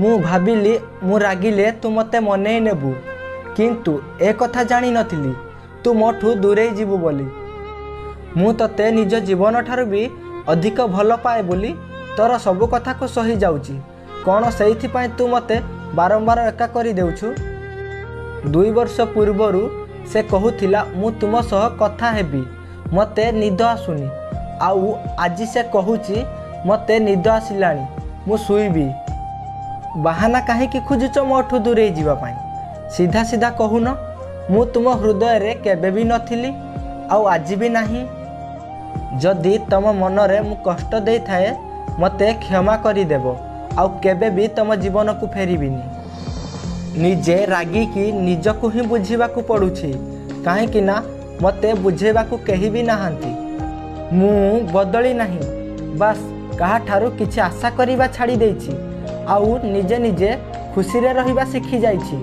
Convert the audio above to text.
ମୁଁ ଭାବିଲି ମୁଁ ରାଗିଲେ ତୁ ମୋତେ ମନେଇ ନେବୁ, କିନ୍ତୁ ଏ କଥା ଜାଣିନଥିଲି ତୁ ମୋଠୁ ଦୂରେଇ ଯିବୁ ବୋଲି। ମୁଁ ତୋତେ ନିଜ ଜୀବନଠାରୁ ବି ଅଧିକ ଭଲ ପାଏ ବୋଲି ତୋର ସବୁ କଥାକୁ ସହିଯାଉଛି। କ'ଣ ସେଇଥିପାଇଁ ତୁ ମୋତେ ବାରମ୍ବାର ଏକା କରିଦେଉଛୁ? 2 ବର୍ଷ ପୂର୍ବରୁ ସେ କହୁଥିଲା ମୁଁ ତୁମ ସହ କଥା ହେବି, ମୋତେ ନିଦ ଆସୁନି। ଆଉ ଆଜି ସେ କହୁଛି ମୋତେ ନିଦ ଆସିଲାଣି, ମୁଁ ଶୋଇବି। ବାହାନା କାହିଁକି ଖୋଜୁଛ ମୋଠୁ ଦୂରେଇ ଯିବା ପାଇଁ? ସିଧା ସିଧା କହୁନ, ମୁଁ ତୁମ ହୃଦୟରେ କେବେ ବି ନଥିଲି ଆଉ ଆଜି ବି ନାହିଁ। ଯଦି ତମ ମନରେ ମୁଁ କଷ୍ଟ ଦେଇଥାଏ ମୋତେ କ୍ଷମା କରିଦେବ, ଆଉ କେବେ ବି ତମ ଜୀବନକୁ ଫେରିବିନି। ନିଜେ ରାଗିକି ନିଜକୁ ହିଁ ବୁଝିବାକୁ ପଡ଼ୁଛି, କାହିଁକି ନା ମୋତେ ବୁଝେଇବାକୁ କେହି ବି ନାହାନ୍ତି। ମୁଁ ବଦଳି ନାହିଁ, ବାସ୍ କାହାଠାରୁ କିଛି ଆଶା କରିବା ଛାଡ଼ି ଦେଇଛି ଆଉ ନିଜେ ନିଜେ ଖୁସିରେ ରହିବା ଶିଖିଯାଇଛି।